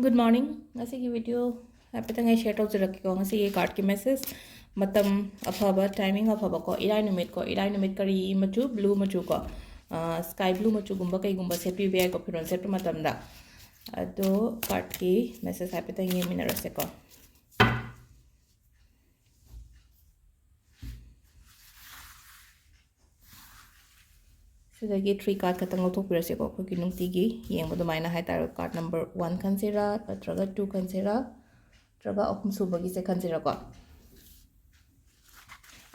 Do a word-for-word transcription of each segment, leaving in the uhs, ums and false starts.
Good morning. ꯉꯁꯤꯒꯤ video ꯍꯥꯏꯐꯦꯠꯇꯪ ꯑꯩ share ꯇꯧꯖꯔꯛꯀꯦꯀꯣ꯫ ꯉꯁꯤꯒꯤ cardꯀꯤ message, ꯃꯇꯝ ꯑꯐꯕ, timing ꯑꯐꯕꯀꯣ, ꯏꯔꯥꯏ ꯅꯨꯃꯤꯠꯀꯣ, ꯏꯔꯥꯏ ꯅꯨꯃꯤꯠ ꯀꯔꯤ ꯃꯆꯨ? Blue ꯃꯆꯨꯀꯣ, sky blue ꯃꯆꯨꯒꯨꯝꯕ ꯀꯩꯒꯨꯝꯕ ꯁꯦꯠꯄꯤꯕ ꯌꯥꯏꯀꯣ, ꯐꯤꯔꯣꯜ ꯁꯦꯠꯄ ꯃꯇꯝꯗ꯫ ꯑꯗꯣ cardꯀꯤ message ꯍꯥꯏꯐꯦꯠꯇꯪ ꯌꯦꯡꯃꯤꯟꯅꯔꯁꯦꯀꯣ꯫ ꯁꯤꯗꯒꯤ three card ꯈꯛꯇꯪ ꯂꯧꯊꯣꯛꯄꯤꯔꯁꯦꯀꯣ, ꯑꯩꯈꯣꯏꯒꯤ ꯅꯨꯡꯇꯤꯒꯤ ꯌꯦꯡꯕ ꯑꯗꯨꯃꯥꯏꯅ ꯍꯥꯏꯇꯥꯔꯦ꯫ Card number one ꯈꯟꯁꯤꯔꯥ, ꯅꯠꯇ꯭ꯔꯒ two ꯈꯟꯁꯤꯔꯥ, ꯅꯠꯇ꯭ꯔꯒ ꯑꯍꯨꯝ ꯁꯨꯕꯒꯤꯁꯦ ꯈꯟꯁꯤꯔꯥꯀꯣ꯫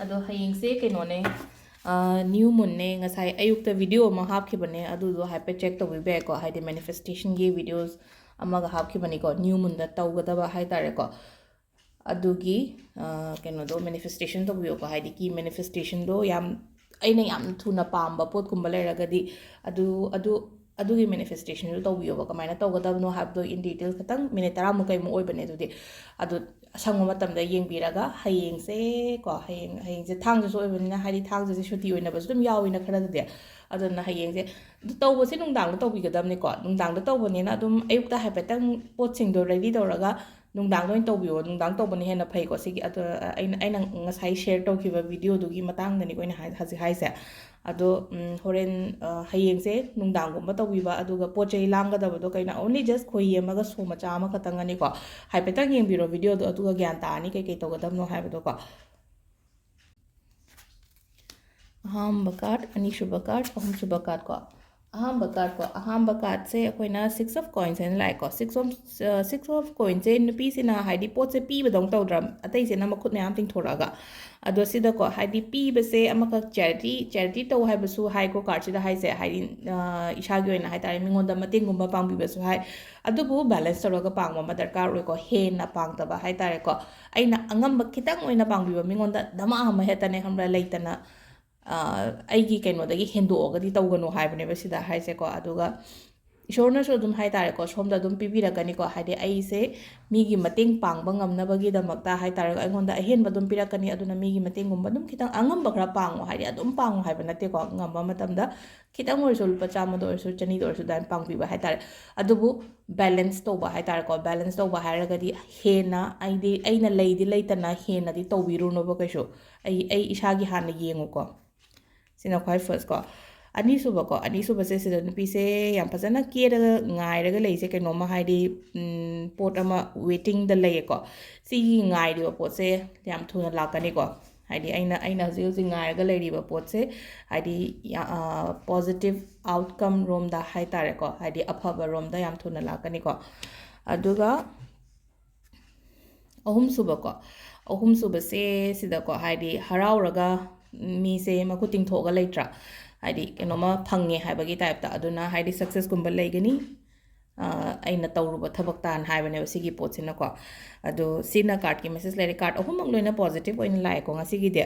ꯑꯗꯣ ꯍꯌꯦꯡꯁꯦ ꯀꯩꯅꯣꯅꯦ, new moonꯅꯦ꯫ ꯉꯁꯥꯏ ꯑꯌꯨꯛꯇ video ꯑꯃ ꯍꯥꯞꯈꯤꯕꯅꯦ, ꯑꯗꯨꯗꯣ ꯍꯥꯏꯐꯦꯠ check ꯇꯧꯕꯤꯕ ꯌꯥꯏꯀꯣ, ꯍꯥꯏꯗꯤ manifestationꯒꯤ videos ꯑꯃꯒ ꯍꯥꯞꯈꯤꯕꯅꯤꯀꯣ, new moonꯗ ꯇꯧꯒꯗꯕ ꯍꯥꯏꯇꯥꯔꯦꯀꯣ꯫ ꯑꯗꯨꯒꯤ ꯀꯩꯅꯣꯗꯣ manifestation ꯇꯧꯕꯤꯌꯣꯀꯣ, ꯍꯥꯏꯗꯤ key manifestationꯗꯣ ꯌꯥꯝ, ꯑꯩꯅ ꯌꯥꯝ ꯊꯨꯅ ꯄꯥꯝꯕ ꯄꯣꯠꯀꯨꯝꯕ ꯂꯩꯔꯒꯗꯤ ꯑꯗꯨ ꯑꯗꯨ ꯑꯗꯨꯒꯤ manifestationꯗꯨ ꯇꯧꯕꯤꯌꯣꯕ꯫ ꯀꯃꯥꯏꯅ ꯇꯧꯒꯗꯕꯅꯣ ꯍꯥꯏꯕꯗꯣ in detail ꯈꯇꯪ, minute ꯇꯔꯥꯃꯨꯛ ꯀꯩꯃꯨꯛ ꯑꯣꯏꯕꯅꯦ꯫ ꯑꯗꯨꯗꯤ ꯑꯗꯨ ꯑꯁꯪꯕ ꯃꯇꯝꯗ ꯌꯦꯡꯕꯤꯔꯒ ꯍꯌꯦꯡꯁꯦ ꯀꯣ, ꯍꯌꯦꯡ ꯍꯌꯦꯡꯁꯦ ꯊꯥꯡꯖꯁꯨ ꯑꯣꯏꯕꯅꯤꯅ, ꯍꯥꯏꯗꯤ ꯊꯥꯡꯖꯁꯦ ꯁꯨꯇꯤ ꯑꯣꯏꯅꯕꯁꯨ ꯑꯗꯨꯝ ꯌꯥꯎꯋꯤꯅ ꯈꯔꯗꯗꯤ꯫ ꯑꯗꯨꯅ ꯍꯌꯦꯡꯁꯦ ꯑꯗꯨ ꯇꯧꯕꯁꯦ ꯅꯨꯡꯗꯥꯡꯗ ꯇꯧꯕꯤꯒꯗꯕꯅꯤꯀꯣ꯫ ꯅꯨꯡꯗꯥꯡꯗ ꯇꯧꯕꯅꯤꯅ ꯑꯗꯨꯝ ꯑꯌꯨꯛꯇ ꯍꯥꯏꯐꯦꯠꯇꯪ ꯄꯣꯠꯁꯤꯡꯗꯣ ready ꯇꯧꯔꯒ ꯅꯨꯡꯗꯥꯡꯗ ꯑꯣꯏꯅ ꯇꯧꯕꯤꯌꯣ, ꯅꯨꯡꯗꯥꯡ ꯇꯧꯕꯅ ꯍꯦꯟꯅ ꯐꯩꯀꯣ꯫ ꯁꯤꯒꯤ ꯑꯗꯣ ꯑꯩꯅ ꯑꯩꯅ ꯉꯁꯥꯏ share ꯇꯧꯈꯤꯕ videoꯗꯨꯒꯤ ꯃꯇꯥꯡꯗꯅꯤꯀꯣ ꯑꯩꯅ ꯍꯥꯏ- ꯍꯧꯖꯤꯛ ꯍꯥꯏꯁꯦ꯫ ꯑꯗꯣ ꯍꯣꯔꯦꯟ ꯍꯌꯦꯡꯁꯦ ꯅꯨꯡꯗꯥꯡꯒꯨꯝꯕ ꯇꯧꯕꯤꯕ, ꯑꯗꯨꯒ ꯄꯣꯠ ꯆꯩ ꯂꯥꯡꯒꯗꯕꯗꯣ ꯀꯩꯅꯣ, only just ꯈꯣꯏꯍꯤ ꯑꯃꯒ ꯁꯣ ꯃꯆꯥ ꯑꯃꯈꯛꯇꯪꯒꯅꯤꯀꯣ꯫ ꯍꯥꯏꯐꯦꯠꯇꯪ ꯌꯦꯡꯕꯤꯔꯣ videoꯗꯣ, ꯑꯗꯨꯒ ꯒ꯭ꯌꯥꯟ ꯇꯥꯔꯅꯤ ꯀꯩꯀꯩ ꯇꯧꯒꯗꯕꯅꯣ ꯍꯥꯏꯕꯗꯣꯀꯣ꯫ ꯑꯍꯥꯟꯕ card, ꯑꯅꯤꯁꯨꯕ card, ꯑꯍꯨꯝꯁꯨꯕ card ꯀꯣ꯫ ꯑꯍꯥꯟꯕ card ꯀꯣ, ꯑꯍꯥꯟꯕ cardꯁꯦ ꯑꯩꯈꯣꯏꯅ six of coins ꯍꯥꯏꯅ ꯂꯥꯛꯑꯦꯀꯣ꯫ Six of, six of coinsꯁꯦ ꯅꯨꯄꯤꯁꯤꯅ ꯍꯥꯏꯗꯤ ꯄꯣꯠꯁꯦ ꯄꯤꯕꯗꯧꯅ ꯇꯧꯗ꯭ꯔꯥ? ꯑꯇꯩꯁꯤꯅ ꯃꯈꯨꯠ ꯃꯌꯥꯝ ꯇꯤꯡꯊꯣꯔꯛꯑꯒ꯫ ꯑꯗꯣ ꯁꯤꯗꯀꯣ, ꯍꯥꯏꯗꯤ ꯄꯤꯕꯁꯦ ꯑꯃꯈꯛ charity, charity ꯇꯧ ꯍꯥꯏꯕꯁꯨ ꯍꯥꯏꯀꯣ cardꯁꯤꯗ ꯍꯥꯏꯁꯦ, ꯍꯥꯏꯗꯤ ꯏꯁꯥꯒꯤ ꯑꯣꯏꯅ ꯍꯥꯏꯇꯥꯔꯦ, ꯃꯤꯉꯣꯟꯗ ꯃꯇꯦꯡꯒꯨꯝꯕ ꯄꯥꯡꯕꯤꯕꯁꯨ ꯍꯥꯏ꯫ ꯑꯗꯨꯕꯨ balance ꯇꯧꯔꯒ ꯄꯥꯡꯕ ꯑꯃ ꯗꯔꯀꯥꯔ ꯑꯣꯏꯀꯣ, ꯍꯦꯟꯅ ꯄꯥꯡꯗꯕ ꯍꯥꯏꯇꯥꯔꯦꯀꯣ꯫ ꯑꯩꯅ ꯑꯉꯝꯕ ꯈꯤꯇꯪ ꯑꯣꯏꯅ ꯄꯥꯡꯕꯤꯕ, ꯃꯤꯉꯣꯟꯗ ꯙꯃꯥ ꯑꯃ ꯍꯦꯛꯇꯅꯦ, ꯈꯪꯕ꯭ꯔꯥ, ꯂꯩꯇꯅ ꯑꯩꯒꯤ ꯀꯩꯅꯣꯗꯒꯤ ꯍꯦꯟꯗꯣꯛꯑꯒꯗꯤ ꯇꯧꯒꯅꯨ ꯍꯥꯏꯕꯅꯦꯕ ꯁꯤꯗ ꯍꯥꯏꯁꯦꯀꯣ꯫ ꯑꯗꯨꯒ ꯏꯁꯣꯔꯅꯁꯨ ꯑꯗꯨꯝ ꯍꯥꯏ ꯇꯥꯔꯦꯀꯣ, ꯁꯣꯝꯗ ꯑꯗꯨꯝ ꯄꯤꯕꯤꯔꯛꯀꯅꯤꯀꯣ꯫ ꯍꯥꯏꯗꯤ ꯑꯩꯁꯦ ꯃꯤꯒꯤ ꯃꯇꯦꯡ ꯄꯥꯡꯕ ꯉꯝꯅꯕꯒꯤꯗꯃꯛꯇ ꯍꯥꯏ ꯇꯥꯔꯦꯀꯣ, ꯑꯩꯉꯣꯟꯗ ꯑꯍꯦꯟꯕ ꯑꯗꯨꯝ ꯄꯤꯔꯛꯀꯅꯤ꯫ ꯑꯗꯨꯅ ꯃꯤꯒꯤ ꯃꯇꯦꯡꯒꯨꯝꯕ ꯑꯗꯨꯝ ꯈꯤꯇꯪ ꯑꯉꯝꯕ ꯈꯔ ꯄꯥꯡꯉꯣ꯫ ꯍꯥꯏꯗꯤ ꯑꯗꯨꯝ ꯄꯥꯡꯉꯣ ꯍꯥꯏꯕ ꯅꯠꯇꯦꯀꯣ, ꯉꯝꯕ ꯃꯇꯝꯗ ꯈꯤꯇꯪ ꯑꯣꯏꯔꯁꯨ, ꯂꯨꯄꯥ ꯆꯥꯝꯃꯗ ꯑꯣꯏꯔꯁꯨ, ꯆꯅꯤꯗ ꯑꯣꯏꯔꯁꯨ ꯑꯗꯨꯃꯥꯏꯅ ꯄꯥꯡꯕꯤꯕ ꯍꯥꯏ ꯇꯥꯔꯦ꯫ ꯑꯗꯨꯕꯨ ꯕꯦꯂꯦꯟꯁ ꯇꯧꯕ ꯍꯥꯏ ꯇꯥꯔꯦꯀꯣ꯫ ꯕꯦꯂꯦꯟꯁ ꯇꯧꯕ ꯍꯥꯏꯔꯒꯗꯤ ꯍꯦꯟꯅ ꯑꯩꯗꯤ, ꯑꯩꯅ ꯂꯩꯗꯤ ꯂꯩꯇꯅ ꯍꯦꯟꯅꯗꯤ ꯇꯧꯕꯤꯔꯨꯅꯣꯕ ꯀꯩꯁꯨ꯫ ꯑꯩ, ꯑꯩ ꯏꯁꯥꯒꯤ ꯍꯥꯟꯅ ꯌꯦꯡꯉꯨꯀꯣ꯫ ꯁꯤꯅ ꯈ꯭ꯋꯥꯏ ꯐꯥꯔꯁ ꯀꯣ꯫ ꯑꯅꯤꯁꯨꯕꯀꯣ, ꯑꯅꯤꯁꯨꯕꯁꯦ ꯁꯤꯗ ꯅꯨꯄꯤꯁꯦ ꯌꯥꯝ ꯐꯖꯅ ꯀꯦꯔꯒ ꯉꯥꯏꯔꯒ ꯂꯩꯁꯦ ꯀꯩꯅꯣꯝꯃ, ꯍꯥꯏꯗꯤ, ꯎꯝ, ꯄꯣꯠ ꯑꯃ ꯋꯦꯇꯤꯡꯗ ꯂꯩꯌꯦꯀꯣ꯫ ꯁꯤꯒꯤ ꯉꯥꯏꯔꯤꯕ ꯄꯣꯠꯁꯦ ꯌꯥꯝ ꯊꯨꯅ ꯂꯥꯛꯀꯅꯤꯀꯣ꯫ ꯍꯥꯏꯗꯤ ꯑꯩꯅ, ꯑꯩꯅ ꯍꯧꯖꯤꯛ ꯍꯧꯖꯤꯛ ꯉꯥꯏꯔꯒ ꯂꯩꯔꯤꯕ ꯄꯣꯠꯁꯦ, ꯍꯥꯏꯗꯤ, ꯌꯥ-, ꯑ, ꯄꯣꯖꯤꯇꯤꯚ ꯑꯥꯎꯠꯀꯝ ꯔꯣꯝꯗ ꯍꯥꯏ ꯇꯥꯔꯦꯀꯣ, ꯍꯥꯏꯗꯤ ꯑꯐꯕ ꯔꯣꯝꯗ ꯌꯥꯝ ꯊꯨꯅ ꯂꯥꯛꯀꯅꯤꯀꯣ꯫ ꯑꯗꯨꯒ ꯑꯍꯨꯝꯁꯨꯕꯀꯣ, ꯑꯍꯨꯝꯁꯨꯕꯁꯦ ꯁꯤꯗꯀꯣ, ꯍꯥꯏꯗꯤ ꯍꯔꯥꯎꯔꯒ ꯃꯤꯁꯦ ꯃꯈꯨꯠ ꯇꯤꯡꯊꯣꯛꯑꯒ ꯂꯩꯇ꯭ꯔꯥ? ꯍꯥꯏꯗꯤ ꯀꯩꯅꯣꯝꯃ ꯐꯪꯉꯦ ꯍꯥꯏꯕꯒꯤ ꯇꯥꯏꯞꯇ꯫ ꯑꯗꯨꯅ ꯍꯥꯏꯗꯤ ꯁꯛꯁꯦꯁꯀꯨꯝꯕ ꯂꯩꯒꯅꯤ, ꯑ, ꯑꯩꯅ ꯇꯧꯔꯨꯕ ꯊꯕꯛꯇꯅ ꯍꯥꯏꯕꯅꯦꯕ ꯁꯤꯒꯤ ꯄꯣꯠꯁꯤꯅꯀꯣ꯫ ꯑꯗꯣ ꯁꯤꯅ ꯀꯥꯔꯠꯀꯤ ꯃꯦꯁꯦꯖ ꯂꯩꯔꯦ꯫ ꯀꯥꯔꯠ ꯑꯍꯨꯝꯃꯛ ꯂꯣꯏꯅ ꯄꯣꯖꯤꯇꯤꯚ ꯑꯣꯏꯅ ꯂꯥꯛꯑꯦꯀꯣ ꯉꯁꯤꯒꯤꯗꯤ꯫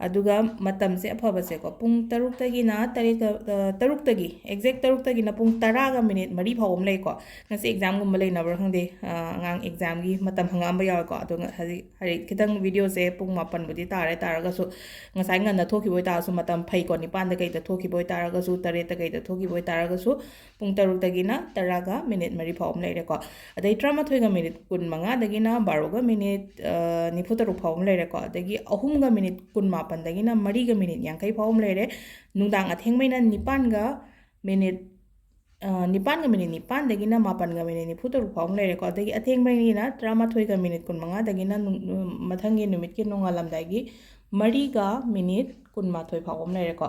ꯑꯗꯨꯒ ꯃꯇꯝꯁꯦ ꯑꯐꯕꯁꯦꯀꯣ, ꯄꯨꯡ ꯇꯔꯨꯛꯇꯒꯤꯅ ꯇꯔꯦꯠꯇ, ꯑ, ꯇꯔꯨꯛꯇꯒꯤ, ꯑꯦꯛꯖꯦꯛ ꯇꯔꯨꯛꯇꯒꯤꯅ ꯄꯨꯡ ꯇꯔꯥꯒ ꯃꯤꯅꯤꯠ ꯃꯔꯤ ꯐꯥꯎꯕ ꯑꯃ ꯂꯩꯀꯣ꯫ ꯉꯁꯤ ꯑꯦꯛꯖꯥꯝꯒꯨꯝꯕ ꯂꯩꯅꯕ꯭ꯔꯥ ꯈꯪꯗꯦ, ꯑ, ꯑꯉꯥꯡ ꯑꯦꯛꯖꯥꯝꯒꯤ ꯃꯇꯝ ꯍꯪꯉꯛꯑꯝꯕ ꯌꯥꯎꯋꯦꯀꯣ꯫ ꯑꯗꯣ ꯉ-, ꯍꯧꯖꯤꯛ, ꯍꯧꯖꯤꯛ ꯈꯤꯇꯪ ꯚꯤꯗꯤꯑꯣꯁꯦ ꯄꯨꯡ ꯃꯥꯄꯟꯕꯨꯗꯤ ꯇꯥꯔꯦ, ꯇꯥꯔꯒꯁꯨ ꯉꯁꯥꯏ ꯉꯟꯅ ꯊꯣꯛꯈꯤꯕ ꯑꯣꯏꯇꯥꯔꯁꯨ, ꯃꯇꯝ ꯐꯩꯀꯣ, ꯅꯤꯄꯥꯟꯗ ꯀꯩꯗ ꯊꯣꯛꯈꯤꯕ ꯑꯣꯏꯇꯥꯔꯒꯁꯨ, ꯇꯔꯦꯠꯇ ꯀꯩꯗ ꯊꯣꯛꯈꯤꯕ ꯑꯣꯏꯇꯥꯔꯒꯁꯨ, ꯄꯨꯡ ꯇꯔꯨꯛꯇꯒꯤꯅ ꯇꯔꯥꯒ ꯃꯤꯅꯤꯠ ꯃꯔꯤ ꯐꯥꯎ ꯑꯃ ꯂꯩꯔꯦꯀꯣ꯫ ꯑꯗꯩ ꯇꯔꯥꯃꯥꯊꯣꯏꯒ ꯃꯤꯅꯤꯠ ꯀꯨꯟꯃꯉꯥꯗꯒꯤꯅ ꯕꯥꯔꯣꯒ ꯃꯤꯅꯤꯠ, ꯑ, ꯅꯤꯐꯨꯇꯔꯨꯛ ꯐꯥꯎ ꯑꯃ ꯂꯩꯔꯦꯀꯣ꯫ ꯑꯗꯒꯤ ꯑꯍꯨꯝꯒ ꯃꯤꯅꯤꯠ ꯀꯨꯟꯃꯥꯄꯟꯗꯒꯤꯅ ꯃꯔꯤꯒ ꯃꯤꯅꯤꯠ ꯌꯥꯡꯈꯩ ꯐꯥꯎ ꯑꯃ ꯂꯩꯔꯦ꯫ ꯅꯨꯡꯗꯥꯡ ꯑꯊꯦꯡꯕꯩꯅ ꯅꯤꯄꯥꯟꯒ ꯃꯤꯅꯤꯠ, ꯑ, ꯅꯤꯄꯥꯟꯒ ꯃꯤꯅꯤꯠ ꯅꯤꯄꯥꯟꯗꯒꯤꯅ ꯃꯥꯄꯟꯒ ꯃꯤꯅꯤꯠ ꯅꯤꯐꯨꯇꯔꯨꯛ ꯐꯥꯎ ꯑꯃ ꯂꯩꯔꯦꯀꯣ꯫ ꯑꯗꯒꯤ ꯑꯊꯦꯡꯕꯒꯤꯅ ꯇꯔꯥꯃꯥꯊꯣꯏꯒ ꯃꯤꯅꯤꯠ ꯀꯨꯟꯃꯉꯥꯗꯒꯤꯅ ꯅꯨꯡ-, ꯃꯊꯪꯒꯤ ꯅꯨꯃꯤꯠꯀꯤ ꯅꯣꯡꯉꯥꯜꯂꯝꯗꯥꯏꯒꯤ ꯃꯔꯤꯒ ꯃꯤꯅꯤꯠ ꯀꯨꯟꯃꯥꯊꯣꯏ ꯐꯥꯎꯕ ꯑꯃ ꯂꯩꯔꯦꯀꯣ꯫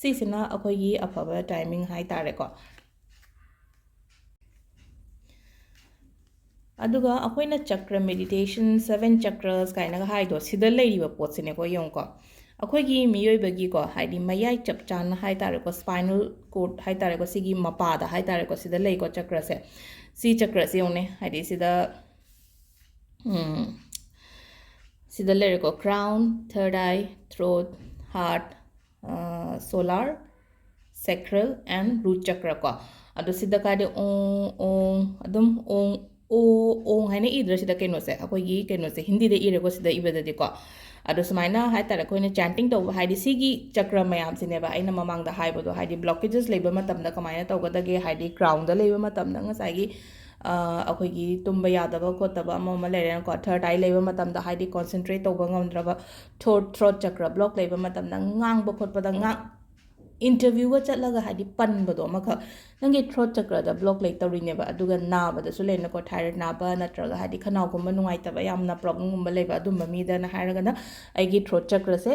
ꯁꯤꯁꯤꯅ ꯑꯩꯈꯣꯏꯒꯤ ꯑꯐꯕ ꯇꯥꯏꯃꯤꯡ ꯍꯥꯏꯇꯥꯔꯦꯀꯣ꯫ ꯑꯗꯨꯒ ꯑꯩꯈꯣꯏꯅ ꯆꯀ꯭ꯔ ꯃꯦꯗꯤꯇꯦꯁꯟ, ꯁꯚꯦꯟ ꯆꯀ꯭ꯔꯁ ꯀꯥꯏꯅꯒ ꯍꯥꯏꯗꯣ, ꯁꯤꯗ ꯂꯩꯔꯤꯕ ꯄꯣꯠꯁꯤꯅꯦꯀꯣ, ꯌꯦꯡꯉꯨꯀꯣ꯫ ꯑꯩꯈꯣꯏꯒꯤ ꯃꯤꯑꯣꯏꯕꯒꯤꯀꯣ, ꯍꯥꯏꯗꯤ ꯃꯌꯥꯏ ꯆꯞ ꯆꯥꯅ ꯍꯥꯏ ꯇꯥꯔꯦꯀꯣ, ꯁ꯭ꯄꯥꯏꯅꯜ ꯀꯣꯔꯗ ꯍꯥꯏ ꯇꯥꯔꯦꯀꯣ, ꯁꯤꯒꯤ ꯃꯄꯥꯗ ꯍꯥꯏ ꯇꯥꯔꯦꯀꯣ, ꯁꯤꯗ ꯂꯩꯀꯣ ꯆꯀ꯭ꯔꯁꯦ꯫ ꯁꯤ ꯆꯀ꯭ꯔꯁꯦ ꯌꯦꯡꯉꯨꯅꯦ, ꯍꯥꯏꯗꯤ ꯁꯤꯗ, ꯎꯝ, ꯁꯤꯗ ꯂꯩꯔꯦꯀꯣ, crown, third eye, throat, heart, solar, sacral and root chakra ꯀꯣ꯫ ꯑꯗꯣ ꯁꯤꯗ ꯀꯥꯏꯗꯤ ꯑꯣꯡ ꯑꯣꯡ ꯑꯗꯨꯝ ꯑꯣꯡ ꯑꯣ ꯑꯣꯡ ꯍꯥꯏꯅ ꯏꯗ꯭ꯔꯥ ꯁꯤꯗ ꯀꯩꯅꯣꯁꯦ? ꯑꯩꯈꯣꯏꯒꯤ ꯀꯩꯅꯣꯁꯦ ꯍꯤꯟꯗꯤꯗ ꯏꯔꯦꯀꯣ ꯁꯤꯗ ꯏꯕꯗꯗꯤꯀꯣ꯫ ꯑꯗꯣ ꯁꯨꯃꯥꯏꯅ ꯍꯥꯏꯇꯥꯔꯦ, ꯑꯩꯈꯣꯏꯅ ꯆꯦꯟꯇꯤꯡ ꯇꯧꯕ ꯍꯥꯏꯗꯤ ꯁꯤꯒꯤ ꯆꯀ꯭ꯔ ꯃꯌꯥꯝꯁꯤꯅꯦꯕ ꯑꯩꯅ ꯃꯃꯥꯡꯗ ꯍꯥꯏꯕꯗꯣ, ꯍꯥꯏꯗꯤ ꯕ꯭ꯂꯣꯀꯦꯖꯦꯁ ꯂꯩꯕ ꯃꯇꯝꯗ ꯀꯃꯥꯏꯅ ꯇꯧꯒꯗꯒꯦ, ꯍꯥꯏꯗꯤ ꯀ꯭ꯔꯥꯎꯟꯗ ꯂꯩꯕ ꯃꯇꯝꯗ ꯉꯁꯥꯏꯒꯤ ꯑꯩꯈꯣꯏꯒꯤ ꯇꯨꯝꯕ ꯌꯥꯗꯕ ꯈꯣꯠꯇꯕ ꯑꯃ ꯑꯃ ꯂꯩꯔꯦꯅꯀꯣ, ꯊꯔꯠ ꯑꯥꯏ ꯂꯩꯕ ꯃꯇꯝꯗ ꯍꯥꯏꯗꯤ ꯀꯣꯟꯁꯦꯟꯇ꯭ꯔꯦꯠ ꯇꯧꯕ ꯉꯝꯗ꯭ꯔꯕ, ꯊ꯭ꯔꯣꯠ ꯊ꯭ꯔꯣꯠ ꯆꯀ꯭ꯔ ꯕ꯭ꯂꯣꯛ ꯂꯩꯕ ꯃꯇꯝꯗ ꯉꯥꯡꯕ ꯈꯣꯠꯄꯗ ꯉꯥꯡ ꯏꯟꯇꯔꯚ꯭ꯌꯨꯒ ꯆꯠꯂꯒ ꯍꯥꯏꯗꯤ ꯄꯟꯕꯗꯣ ꯑꯃꯈꯛ, ꯅꯪꯒꯤ ꯊ꯭ꯔꯣꯠ ꯆꯀ꯭ꯔꯗ ꯕ꯭ꯂꯣꯛ ꯂꯩ ꯇꯧꯔꯤꯅꯦꯕ꯫ ꯑꯗꯨꯒ ꯅꯥꯕꯗꯁꯨ ꯂꯩꯅꯀꯣ, ꯊꯥꯏꯔꯣꯏꯗ ꯅꯥꯕ ꯅꯠꯇ꯭ꯔꯒ ꯍꯥꯏꯗꯤ ꯈꯅꯥꯎꯒꯨꯝꯕ ꯅꯨꯡꯉꯥꯏꯇꯕ, ꯌꯥꯝꯅ ꯄ꯭ꯔꯣꯕ꯭ꯂꯦꯝꯒꯨꯝꯕ ꯂꯩꯕ ꯑꯗꯨꯝꯕ ꯃꯤꯗꯅ ꯍꯥꯏꯔꯒꯅ ꯑꯩꯒꯤ ꯊ꯭ꯔꯣꯠ ꯆꯀ꯭ꯔꯁꯦ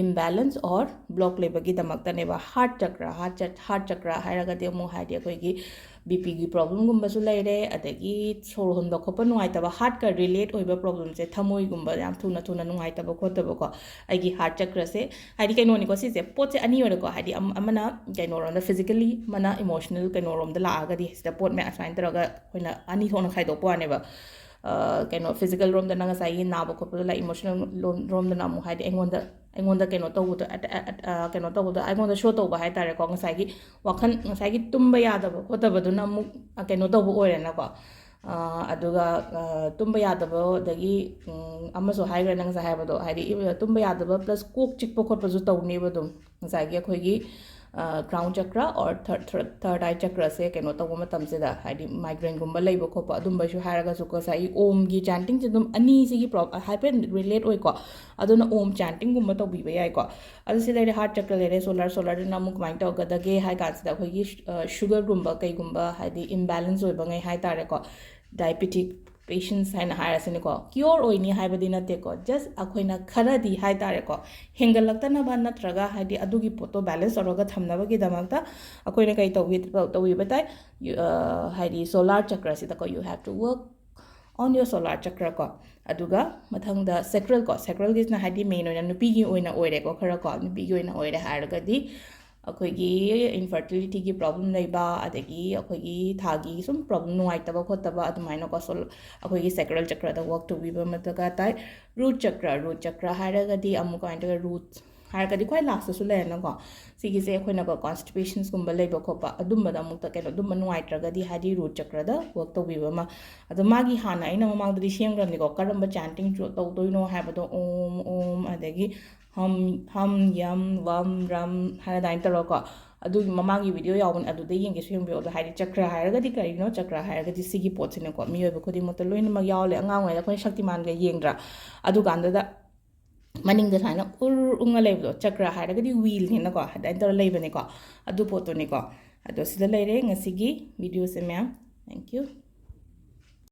ꯏꯝꯕꯦꯂꯦꯟꯁ ꯑꯣꯔ ꯕ꯭ꯂꯣꯛ ꯂꯩꯕꯒꯤꯗꯃꯛꯇꯅꯦꯕ꯫ ꯍꯥꯔꯠ ꯆꯀ꯭ꯔ, ꯍꯥꯔꯠ ꯆꯠ ꯍꯥꯔꯠ ꯆꯀ꯭ꯔ ꯍꯥꯏꯔꯒꯗꯤ ꯑꯃꯨꯛ ꯍꯥꯏꯗꯤ ꯑꯩꯈꯣꯏꯒꯤ ꯕꯤ ꯄꯤꯒꯤ ꯄ꯭ꯔꯣꯕ꯭ꯂꯦꯝꯒꯨꯝꯕꯁꯨ ꯂꯩꯔꯦ, ꯑꯗꯒꯤ ꯁꯣꯔ ꯍꯣꯟꯕ ꯈꯣꯠꯄ ꯅꯨꯡꯉꯥꯏꯇꯕ, ꯍꯥꯔꯠꯀ ꯔꯤꯂꯦꯠ ꯑꯣꯏꯕ ꯄ꯭ꯔꯣꯕ꯭ꯂꯦꯝꯁꯦ, ꯊꯃꯣꯏꯒꯨꯝꯕ ꯌꯥꯝ ꯊꯨꯅ ꯊꯨꯅ ꯅꯨꯡꯉꯥꯏꯇꯕ ꯈꯣꯠꯇꯕꯀꯣ, ꯑꯩꯒꯤ ꯍꯥꯔꯠ ꯆꯀ꯭ꯔꯁꯦ ꯍꯥꯏꯗꯤ ꯀꯩꯅꯣꯅꯤꯀꯣ ꯁꯤꯁꯦ, ꯄꯣꯠꯁꯦ ꯑꯅꯤ ꯑꯣꯏꯔꯦꯀꯣ, ꯍꯥꯏꯗꯤ ꯑꯃ- ꯑꯃꯅ ꯀꯩꯅꯣꯔꯣꯝꯗ ꯐꯤꯖꯤꯀꯦꯜꯂꯤ, ꯑꯃꯅ ꯏꯃꯣꯁꯅꯦꯜ ꯀꯩꯅꯣꯔꯣꯝꯗ ꯂꯥꯛꯑꯒꯗꯤ ꯁꯤꯗ ꯄꯣꯠ ꯃꯌꯥꯝ ꯑꯁꯨꯃꯥꯏꯅ ꯇꯧꯔꯒ ꯑꯩꯈꯣꯏꯅ ꯑꯅꯤ ꯊꯣꯛꯅ ꯈꯥꯏꯗꯣꯛꯄ ꯋꯥꯅꯦꯕ꯫ ꯑ, ꯀꯩꯅꯣ ꯐꯤꯖꯤꯀꯦꯜ ꯔꯣꯝꯗꯅ ꯉꯁꯥꯏꯒꯤ ꯅꯥꯕ ꯈꯣꯠꯄꯗꯣ ꯂꯥꯛꯏ, ꯏꯃꯣꯁꯅꯦꯜ ꯔꯣꯝꯗꯅ ꯑꯃꯨꯛ ꯍꯥꯏꯗꯤ ꯑꯩꯉꯣꯟꯗ ꯑꯩꯉꯣꯟꯗ ꯀꯩꯅꯣ ꯇꯧꯕꯗꯣ ꯑꯦꯠ- ꯑꯦꯠ- ꯑ, ꯀꯩꯅꯣ ꯇꯧꯕꯗꯣ ꯑꯩꯉꯣꯟꯗ ꯁꯣ ꯇꯧꯕ ꯍꯥꯏꯇꯥꯔꯦꯀꯣ, ꯉꯁꯥꯏꯒꯤ ꯋꯥꯈꯜ, ꯉꯁꯥꯏꯒꯤ ꯇꯨꯝꯕ ꯌꯥꯗꯕ ꯈꯣꯠꯇꯕꯗꯨꯅ ꯑꯃꯨꯛ ꯑ, ꯀꯩꯅꯣ ꯇꯧꯕ ꯑꯣꯏꯔꯦꯅꯀꯣ꯫ ꯑ, ꯑꯗꯨꯒ ꯑ, ꯇꯨꯝꯕ ꯌꯥꯗꯕ ꯑꯗꯒꯤ ꯎꯝ, ꯑꯃꯁꯨ ꯍꯥꯏꯈ꯭ꯔꯦ ꯅꯪ ꯉꯁꯥꯏ ꯍꯥꯏꯕꯗꯣ, ꯍꯥꯏꯗꯤ ꯏ- ꯇꯨꯝꯕ ꯌꯥꯗꯕ ꯄ꯭ꯂꯁ ꯀꯣꯛ ꯆꯤꯛꯄ ꯈꯣꯠꯄꯁꯨ ꯇꯧꯅꯦꯕ ꯑꯗꯨꯝ꯫ ꯉꯁꯥꯏꯒꯤ ꯑꯩꯈꯣꯏꯒꯤ crown Chakra or third third ꯑꯥꯏ ꯆꯀ꯭ꯔꯁꯦ ꯀꯩꯅꯣ ꯇꯧꯕ ꯃꯇꯝꯁꯤꯗ, ꯍꯥꯏꯗꯤ ꯃꯥꯏꯒ꯭ꯔꯦꯟꯒꯨꯝꯕ ꯂꯩꯕ ꯈꯣꯠꯄ ꯑꯗꯨꯝꯕꯁꯨ ꯍꯥꯏꯔꯒꯁꯨ ꯉꯁꯥꯏꯒꯤ ꯑꯣꯝꯒꯤ ꯆꯥꯟꯇꯤꯡꯁꯦ ꯑꯗꯨꯝ ꯑꯅꯤꯁꯤꯒꯤ ꯄ꯭ꯔꯣ ꯍꯥꯏꯐꯦꯠ ꯔꯤꯂꯦꯠ ꯑꯣꯏꯀꯣ꯫ ꯑꯗꯨꯅ ꯑꯣꯝ ꯆꯥꯟꯇꯤꯡꯒꯨꯝꯕ ꯇꯧꯕꯤꯕ ꯌꯥꯏꯀꯣ꯫ ꯑꯗꯨ ꯁꯤ ꯂꯩꯔꯦ, ꯍꯥꯔꯠ ꯆꯀ꯭ꯔ ꯂꯩꯔꯦ꯫ ꯁꯣꯂꯥꯔ ꯁꯣꯂꯥꯔꯗꯅ ꯑꯃꯨꯛ ꯀꯃꯥꯏꯅ ꯇꯧꯒꯗꯒꯦ ꯍꯥꯏ ꯀꯥꯟꯁꯤꯗ ꯑꯩꯈꯣꯏꯒꯤ ꯁꯨꯒꯔꯒꯨꯝꯕ ꯀꯩꯒꯨꯝꯕ ꯍꯥꯏꯗꯤ ꯏꯝꯕꯦꯂꯦꯟꯁ ꯑꯣꯏꯕꯉꯩ ꯍꯥꯏ ꯇꯥꯔꯦꯀꯣ, ꯗꯥꯏꯕꯦꯇꯤꯛ ꯄꯦꯁꯦꯟꯁ ꯍꯥꯏꯅ ꯍꯥꯏꯔꯁꯤꯅꯦꯀꯣ, ꯀ꯭ꯌꯣꯔ ꯑꯣꯏꯅꯤ ꯍꯥꯏꯕꯗꯤ ꯅꯠꯇꯦꯀꯣ, ꯖꯁ ꯑꯩꯈꯣꯏꯅ ꯈꯔꯗꯤ ꯍꯥꯏ ꯇꯥꯔꯦꯀꯣ, ꯍꯦꯟꯒꯠꯂꯛꯇꯅꯕ ꯅꯠꯇ꯭ꯔꯒ ꯍꯥꯏꯗꯤ ꯑꯗꯨꯒꯤ ꯄꯣꯠꯇꯣ ꯕꯦꯂꯦꯟꯁ ꯇꯧꯔꯒ ꯊꯝꯅꯕꯒꯤꯗꯃꯛꯇ ꯑꯩꯈꯣꯏꯅ ꯀꯩ ꯇꯧꯕꯤ ꯇꯧꯕꯤꯕ ꯇꯥꯏ? ꯍꯥꯏꯗꯤ solar ꯆꯀ꯭ꯔꯁꯤꯗꯀꯣ, you have to work on your solar chakra ꯀꯣ꯫ ꯑꯗꯨꯒ ꯃꯊꯪꯗ ꯁꯦꯀ꯭ꯔꯦꯜ ꯀꯣ, ꯁꯦꯀ꯭ꯔꯦꯜꯒꯤꯁꯤꯅ ꯍꯥꯏꯗꯤ ꯃꯦꯟ ꯑꯣꯏꯅ ꯅꯨꯄꯤꯒꯤ ꯑꯣꯏꯅ ꯑꯣꯏꯔꯦꯀꯣ, ꯈꯔ ꯀꯣ ꯅꯨꯄꯤꯒꯤ ꯑꯣꯏꯅ ꯑꯣꯏꯔꯦ ꯍꯥꯏꯔꯒꯗꯤ ꯑꯩꯈꯣꯏꯒꯤ ꯏꯟꯐꯔꯇꯤꯂꯤꯇꯤꯒꯤ ꯄ꯭ꯔꯣꯕ꯭ꯂꯦꯝ ꯂꯩꯕ, ꯑꯗꯒꯤ ꯑꯩꯈꯣꯏꯒꯤ ꯊꯥꯒꯤ ꯁꯨꯝ ꯄ꯭ꯔꯣꯕ꯭ꯂꯦꯝ ꯅꯨꯡꯉꯥꯏꯇꯕ ꯈꯣꯠꯇꯕ ꯑꯗꯨꯃꯥꯏꯅꯀꯣ, ꯁꯣ ꯑꯩꯈꯣꯏꯒꯤ ꯁꯦꯀ꯭ꯔꯦꯜ ꯆꯀ꯭ꯔꯗ ꯋꯔꯛ ꯇꯧꯕꯤꯕ ꯑꯃ ꯗꯔꯀꯥꯔ ꯇꯥꯏ꯫ ꯔꯨꯠ ꯆꯀ꯭ꯔ, ꯔꯨꯠ ꯆꯀ꯭ꯔ ꯍꯥꯏꯔꯒꯗꯤ ꯑꯃꯨꯛ ꯀꯃꯥꯏꯅ ꯇꯧꯒꯦ, ꯔꯨꯠ ꯍꯥꯏꯔꯒꯗꯤ ꯈ꯭ꯋꯥꯏ ꯂꯥꯁꯇꯁꯨ ꯂꯩꯔꯦꯅꯀꯣ꯫ ꯁꯤꯒꯤꯁꯦ ꯑꯩꯈꯣꯏꯅꯀꯣ ꯀꯣꯟꯁꯇꯤꯄꯦꯁꯟꯁꯀꯨꯝꯕ ꯂꯩꯕ ꯈꯣꯠꯄ ꯑꯗꯨꯝꯕꯗ ꯑꯃꯨꯛꯇ ꯀꯩꯅꯣ ꯑꯗꯨꯝꯕ ꯅꯨꯡꯉꯥꯏꯇ꯭ꯔꯒꯗꯤ ꯍꯥꯏꯗꯤ ꯔꯨꯠ ꯆꯀ꯭ꯔꯗ ꯋꯔꯛ ꯇꯧꯕꯤꯕ ꯑꯃ꯫ ꯑꯗꯣ ꯃꯥꯒꯤ ꯍꯥꯟꯅ ꯑꯩꯅ ꯃꯃꯥꯡꯗꯗꯤ ꯁꯦꯝꯈ꯭ꯔꯕꯅꯤꯀꯣ, ꯀꯔꯝꯕ ꯆꯥꯟꯇꯤꯡ ꯇꯧꯗꯣꯏꯅꯣ ꯍꯥꯏꯕꯗꯣ, ꯎꯝ ꯎꯝ ꯑꯗꯒꯤ ꯍꯝ ꯍꯝ ꯌꯝ ꯋꯝ ꯔꯝ ꯍꯥꯏꯅ ꯑꯗꯨꯃꯥꯏꯅ ꯇꯧꯔꯒꯀꯣ꯫ ꯑꯗꯨꯒꯤ ꯃꯃꯥꯡꯒꯤ ꯚꯤꯗꯤꯑꯣ ꯌꯥꯎꯕꯅꯦ, ꯑꯗꯨꯗ ꯌꯦꯡꯒꯦꯁꯨ ꯌꯦꯡꯕꯤꯌꯣ꯫ ꯑꯗꯣ ꯍꯥꯏꯗꯤ ꯆꯀ꯭ꯔ ꯍꯥꯏꯔꯒꯗꯤ ꯀꯔꯤꯅꯣ? ꯆꯀ꯭ꯔ ꯍꯥꯏꯔꯒꯗꯤ ꯁꯤꯒꯤ ꯄꯣꯠꯁꯤꯅꯀꯣ, ꯃꯤꯑꯣꯏꯕ ꯈꯨꯗꯤꯡꯃꯛꯇ ꯂꯣꯏꯅꯃꯛ ꯌꯥꯎꯔꯦ꯫ ꯑꯉꯥꯡ ꯑꯣꯏꯔꯤꯉꯩꯗ ꯑꯩꯈꯣꯏꯅ ꯁꯛꯇꯤꯃꯥꯟꯒ ꯌꯦꯡꯗ꯭ꯔꯥ? ꯑꯗꯨꯀꯥꯟꯗꯗ ꯃꯅꯤꯡꯗ ꯁꯨꯃꯥꯏꯅ ꯎꯔ ꯎꯪꯉ ꯂꯩꯕꯗꯣ, ꯆꯀ꯭ꯔ ꯍꯥꯏꯔꯒꯗꯤ ꯋꯤꯜꯅꯤꯅꯀꯣ, ꯑꯗꯨꯃꯥꯏꯅ ꯇꯧꯔ ꯂꯩꯕꯅꯤꯀꯣ꯫ ꯑꯗꯨ ꯄꯣꯠꯇꯨꯅꯤꯀꯣ꯫ ꯑꯗꯣ ꯁꯤꯗ ꯂꯩꯔꯦ ꯉꯁꯤꯒꯤ ꯚꯤꯗꯤꯑꯣꯁꯦ ꯃꯌꯥꯝ꯫ Thank you꯫